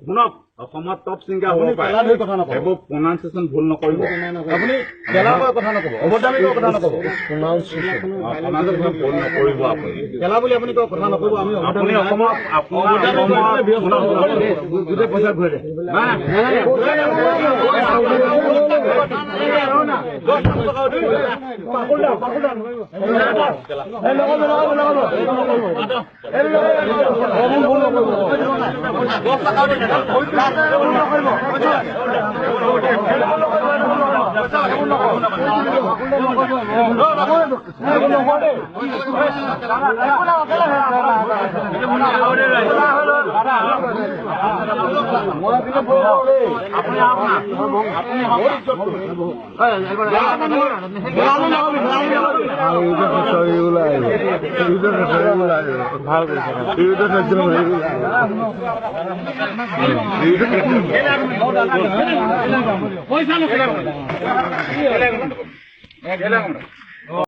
শুনক, অসমত top singer হ'ব পাৰে, এইবোৰ প্ৰনাউন্সিয়েশ্যন ভুল নকৰিব। আপুনি কেলা কৈ কথা নকব, অভদ্ৰামি কৈ কথা নকব। প্ৰনাউন্সিয়েশ্যন ভুল নকৰিব আপুনি। কেলা বুলি আপুনি কয় কথা নকব। আমি আপুনি অসমত, আপোনাৰ অসমত, শুনক, গোটেই পইচা ঘূৰাই দে। নাই। আপুনি আহক না, আপুনি আহক।